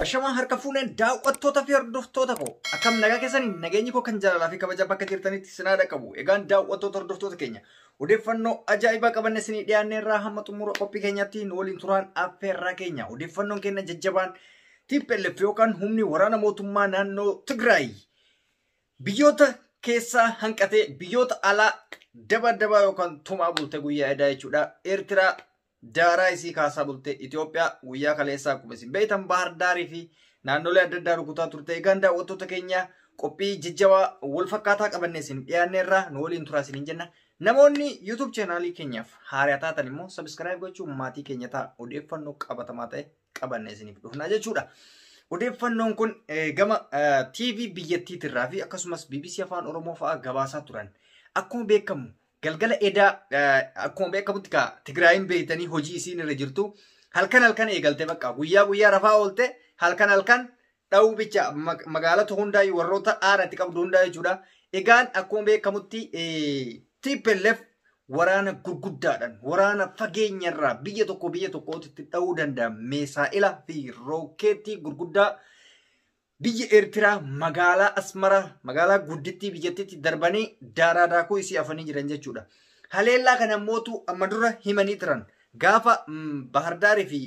Ashamaa harka fuuneen daawwattoota fi hordoftoota koo akkam nagaa keessanii nageenyi koo kan jaalalaa fi kabaja bakka jirtanitti sinaa dhaqqabu. Egaan daawwattoota hordoftoota keenya odeeffannoo ajaa'ibaa qabanne isinii dhiyaanne irraa hamma xumura qophii keenyaatti nu waliin turaan affeerraa keenya. Odeeffannoon keenya jajjabaan TPLF yookaan humni waraana mootummaa naannoo Tigraay biyyoota keessaa hanqatee biyyoota alaa daba daba yookaan tumaa bulte guyyaa edaa jechuudha. Eertiraa daaraa isii kaasaa bulte, Itoophiyaa guyyaa kaleessaa akkuma isin beektan Bahar Daarii fi naannolee adda addaa rukutaa turte. Egaan daawwattoota keenya qophii jajjabaa wal fakkaataa qabanne isin dhiyaanne irraa nu waliin turaa isiniin jenna. Namoonni YouTube chaanaalii keenyaaf haaraa taatan immoo subscribe gochuun maatii keenya ta'a, odeeffannoo qabatamaa ta'e qabanne isiniif dhufna jechuudha. Odeeffannoon kun gama TV biyyattiitirraa fi akkasumas BBC Afaan Oromoo fa'aa gabaasaa turan. Akkuma beekamu galgala edaa akkuma beekamutti kaa Tigraayin beeytanii hojii isiin irra jirtu halkan halkan eegalte, bakka guyyaa guyyaa rafaa oolte halkan halkan dha'uu bicha magaalota hundaa warroota aaratti qabdu hundaa jechuudha. Egaan akkuma beekamutti TPLF waraana gurguddaadhaan waraana fageenyarraa biyya tokko biyya tokkootti dha'uu danda'a meesaa'ila fi rookeetii gurguddaa biyya Eertiraa magaalaa Asmaraa magaalaa guddittii biyyattiitti darbanii daaraa daakuu isii afanii jiran jechuudha. Haleellaa kana mootu amma dura himanii turan. Gaafa Bahardaarii fi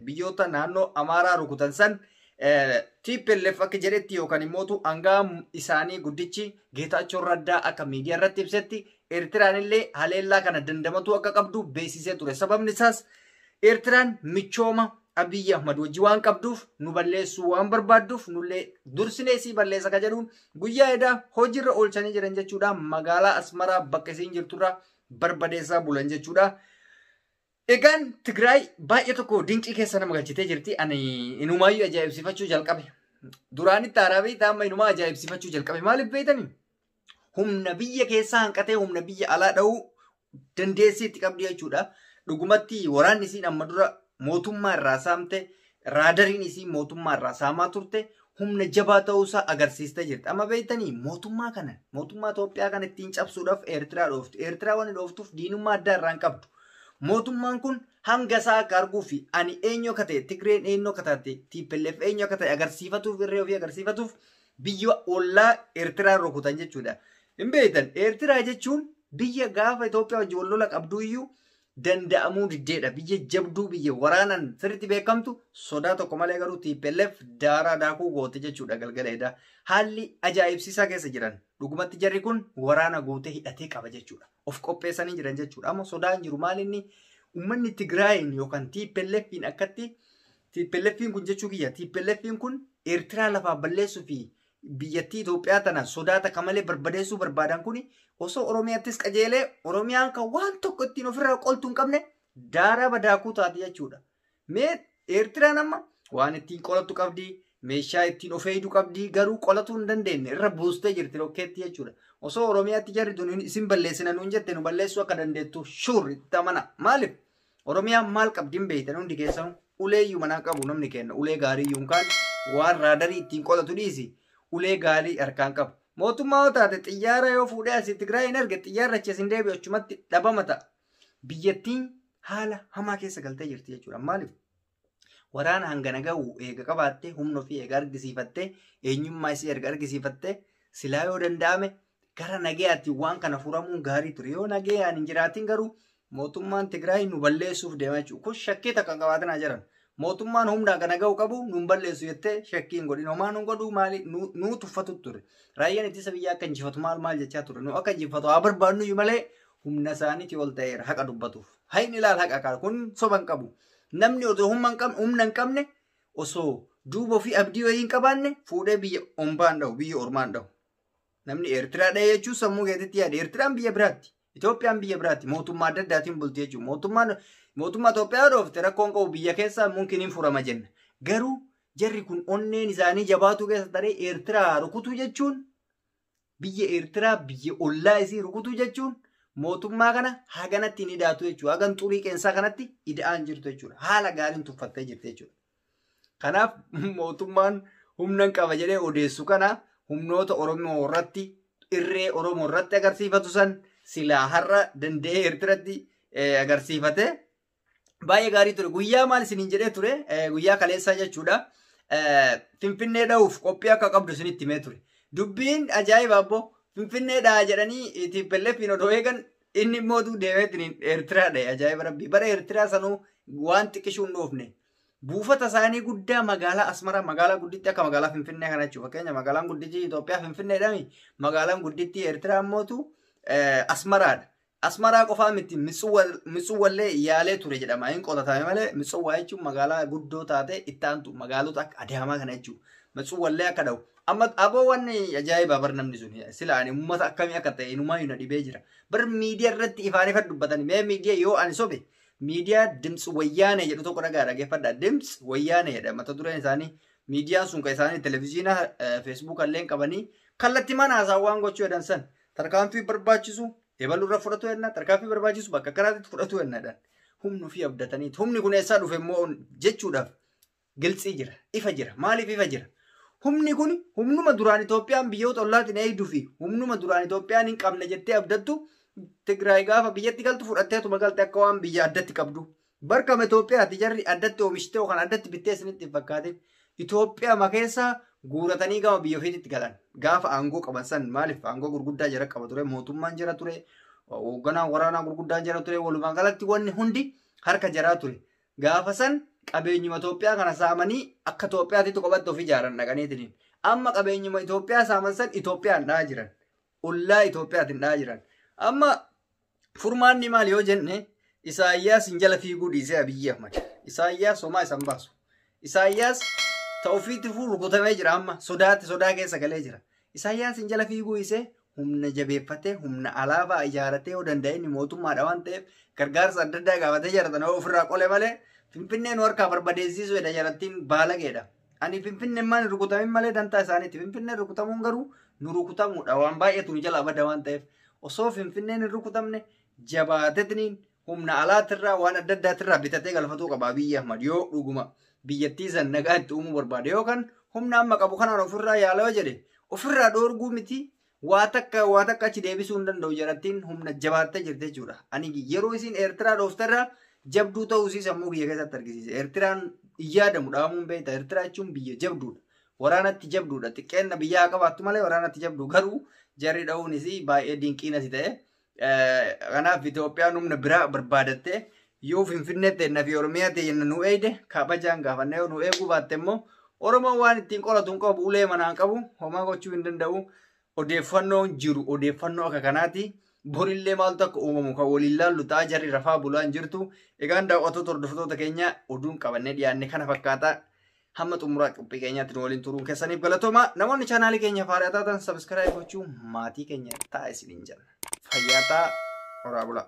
biyyoota naannoo Amaaraa rukutan san TPLF akka jedhetti yookaan immoo hangaa isaanii guddichi Geetaachoo Raddaa akka miidiyaa irratti ibsetti Eertiraan illee haleellaa kana dandamatuu akka qabdu beeksisee ture. Sababni isaas Eertiraan michooma Abiyyi Ahmad wajji waan qabduuf nu balleessuu waan barbaadduuf nullee dursinee isii balleessa ka jedhuun guyyaa edaa hojiirra oolchanii jiran jechuudha. Magaalaa Asmaraa bakka isiin jirturraa barbadeessaa bulan jechuudha. Egaan Tigraay baay'ee tokko dinqii keessa nama galchitee jirti. Ani inumaayyuu ajaa'ibsiifachuu jalqabe. Duraanitti haaraa beektaa, amma inumaa ajaa'ibsiifachuu jalqabe. Maaliif beektanii? Humna biyya keessaa hanqatee humna biyya alaa dha'uu dandeessii itti qabdi jechuudha. Dhugumatti waraanni isiin amma dura mootummaa irraa saamte, raadariin isiin mootummaa irraa saamaa turte humna jabaa ta'uusaa agarsiistee jirti. Amma beektanii mootummaa kana, mootummaa Itoophiyaa kana ittiin cabsuudhaaf Eertiraa dhooftu. Eertiraa waan dhooftuuf diinummaa addaa irraa hin qabdu. Mootummaan kun hanga isaa akka arguu fi ani eenyu akka ta'e, Tigreen eenyu akka taate, TPLF eenyu akka ta'e agarsiifatuuf, irree ofii agarsiifatuuf biyya ollaa Eertiraa rukutan jechuudha. Hin beektan, Eertiraa jechuun biyya gaafa Itoophiyaa wajjin wal lola qabdu iyyuu danda'amuu diddeedha. Biyya jabduu, biyya waraanan sirriitti beekamtu, sodaa tokko malee garuu TPLF daaraa daakuu goote jechuudha galgala edaa. Haalli ajaa'ibsiisaa keessa jiran, dhugumatti jarri kun waraana guutee hidhatee qaba jechuudha. Of qopheessanii jiran jechuudha. Amma sodaan jiru maal inni uummanni Tigraayin yookaan TPLFiin akkatti TPLFiin kun jechuu kiyya, TPLFiin kun Eertiraa lafaa balleessuu fi biyyattii Itoophiyaa tana sodaa takka malee barbadeessuu barbaadan kuni osoo Oromiyaattis qajeelee Oromiyaan kan waan tokko ittiin ofirraa qoltu hin qabne daaraa badaakuu taati jechuudha. Mee Eertiraan amma waan ittiin qolattu qabdi, meeshaa ittiin of eegdu qabdi, garuu qolatuu hin dandeenye, irra buustee jirti rokkeetti jechuudha. Osoo Oromiyaatti jarri tun isin balleessina nuun jette nu balleessuu akka dandeettu sure itti amana. Maaliif? Oromiyaan maal qabdi hin beektan hundi keessanuu, ulee iyyuu manaa qabu namni kenna, ulee gaarii iyyuu hin kaan waan raadarii ittiin qolatu dhiisi, ulee gaarii harkaan qabu. Mootummaa yoo taate xiyyaara yoo fuudhee asii Tigraay hin arge, xiyyaarra achi hin deebi'u, achumatti dhabama ta'a. Biyyattiin haala hamaa keessa galtee jirti jechuudha. Maaliif? Waraana hangana gahu eega qabaattee, humna ofii eega argisiifattee, eenyummaa isii erga argisiifattee, silaa yoo danda'ame gara nagayaatti waan kana furamuun gaarii ture. Yoo nagayaan hin jiraatin garuu mootummaan Tigraay nu balleessuuf deema jechuudha. Kun shakkii takka qabaatinaa jiran. Mootummaan humna hangana gahu qabu nu balleessu jettee shakkii hin godhin. Homaa nu godhuu maali nuu tuffatu ture. Raayyaan ittisa biyyaa akka injifatu maal maal jechaa ture. Nu akka injifatu haa barbaadnu malee humna isaaniitii ol ta'eera haqa dubbatuuf. Hayni ilaal haqa kana kun soba hin qabu. Namni osoo humna hin qabne, osoo duuba ofii abdii wayii hin qabaanne fuudhee biyya ombaan dha'u, biyya ormaan dha'u. Namni Eertiraa dha'ee jechuun sammuu keetitti yaade, Eertiraan biyya biraatti. Itoophiyaan biyya biraatti mootummaa adda addaatiin bulti jechuudha. Mootummaan mootummaa Itoophiyaa dhoofte rakkoon qabu, biyya keessaa mumkin hin furama jenna. Garuu jarri kun onneen isaanii jabaatu keessa taree Eertiraa rukutuu jechuun, biyya Eertiraa biyya ollaa isii rukutuu jechuun mootummaa kana haganatti hin hidhaatu jechuudha. Hagan xurii qeensaa kanatti ida'aan jirtu jechuudha. Haala gaariin tuffattee jirti jechuudha. Kanaaf mootummaan humna hin qaba jedhee odeessu kana humnoota Oromoo irratti, irree Oromoo irratti agarsiifatu san silaa har'a danda'ee Eertiratti agarsiifate baay'ee gaarii ture. Guyyaa maal isiniin jedhee ture, guyyaa kaleessaa jechuudha. Finfinnee dha'uuf qophii akka qabdu isinitti himee ture. Dubbiin ajaa'iba abbo Finfinnee dha'a jedhanii TPLF'n odoo eegan inni immoo deemeetiin Eertiraa dha'e ajaa'iba rabbii. Bara Eertiraa sanuu waan xiqqishuu hin dhoofne. Buufata isaanii guddaa magaalaa Asmaraa magaalaa gudditti akka magaalaa Finfinnee kana jechuudha. Fakkeenya magaalaan guddichi Itoophiyaa Finfinneedhaami. Magaalaan gudditti Eertiraa immootu Asmaraadha. Asmaraa qofaa miti Mitsuwallee yaalee ture jedhama. Hin qotatame malee Mitsuwaa jechuun magaalaa guddoo taate itti aantu magaalota akka Adaamaa kana jechuudha. Mitsuwallee akka dha'u. Amma aboo wanni ajaa'ibaa bar namni sun sila ani uummata akkamii akka ta'e inumaayyuu na dhibee jira. Bar miidiyaa irratti ifaan ifa dubbatani mee miidiyaa yoo ani sobe miidiyaa Dimtsi Wayyaanee jedhu tokko dhagaa dhaggeeffadha. Dimtsi Wayyaanee jedha mata dureen isaanii miidiyaan sun kan isaanii televizyiina feesbuuka illee qabanii kallattii mana haasaa waan gochuu jedhan san tarkaanfii barbaachisu ebalurra fudhatu jenna tarkaanfii barbaachisu bakka karaatti fudhatu jenna jedhan. Humni ofii abdataniiti. Humni kun eessaa dhufe immoo jechuudhaaf gilxii jira ifa jira maaliif ifa jira? Humni kun humnuma duraan Itoophiyaan biyyoota ollaatiin eegduu fi humnuma duraan Itoophiyaan hin qabne jettee abdattu Tigraay gaafa biyyatti galtu fudhatteetuma galte akka waan biyya addatti qabdu. Barkama Itoophiyaati jarri addatti oomishtee yookaan addatti bittee isinitti hin fakkaatin. Itoophiyaa keessa guuratanii gama biyya ofiitti galan. Gaafa aangoo qaban san maaliif aangoo gurguddaa jara qaba ture mootummaan jara ture hoogganaan waraanaa gurguddaan jara ture walumaa galatti wanni hundi harka jaraa ture. Gaafa san qabeenyuma Itoophiyaa kana saamanii akka Itoophiyaatti qophatti of ijaaran dhaqaniitiin. Amma qabeenyuma Itoophiyaa saaman san Itoophiyaan dha'aa jiran. Ollaa Itoophiyaatiin dha'aa jiran. Amma furmaanni maal yoo jenne Isaayyaas hin jala fiiguu dhiisee Abiyyi Ahmad. Isaayyaas homaa isan baasu. Isaayyaas ta'ufiitifuu rukutamee jira amma sodaatti sodaa keessa galee jira. Isaayyaas hin jala fiiguu dhiisee humna jabeeffatee humna alaabaa ijaaratee yoo danda'e inni mootummaadha waan ta'eef gargaarsa adda addaa gaafatee jira tana ofirraa qole malee Finfinneen harkaa barbadeessisuudha jalattiin baalageedha. Ani Finfinneen maal rukutamin malee dantaa isaaniiti. Finfinneen rukutamuun garuu nu rukutamuudha waan baay'eetu nu jala abada waan ta'eef osoo Finfinneen hin rukutamne jabaatetniin humna alaatirraa waan adda addaatirraa bitatee galfatuu qaba Abiyyi Ahmad yoo dhuguma biyyattii san nagaa itti uumuu barbaade yookaan humna amma qabu kanaan ofirraa yaala yoo jedhe ofirraa dhoorguu miti waa takka achi deebisuu hin danda'u jalattiin humna jabaattee jirti jechuudha. Ani yeroo isin Eertiraa dhooftarraa jabduu ta'uu isii sammuu kiyya keessatti argisiise. Eertiraan hin yaadamu dhaamuun beekta. Eertiraa jechuun biyya jabduudha. Waraanatti jabduudha. Xiqqeenna biyyaa qabaattu malee waraanatti jabdu garuu jarri dha'uunis baay'ee dinqiinas ta'e. Kanaaf Itoophiyaan humna biraa barbaadattee yoo Finfinnee ta'e fi Oromiyaa ta'e nu eegde kabajaan gaafannee yoo nu eeguu baatte immoo Oromoon waan ittiin qolatu hin qabu ulee manaan qabu homaa gochuu hin danda'u. Odeeffannoon jiru odeeffannoo akka kanaati. Borillee maaltu akka uumamu kan waliin laallu ta'a jarri rafaa bulaa hin jirtu. Egaan daawwattoota hordoftoota keenya oduun qabannee dhiyaanne kana fakkaata. Hamma xumuraa qophii keenyaatti nu waliin turuun keessaniif galatooma. Namoonni chaanaalii keenya faaraa taatan subscribe gochuu maatii keenya ta'a isiniin jenna. Fayyaa ta'a horaa bulaa.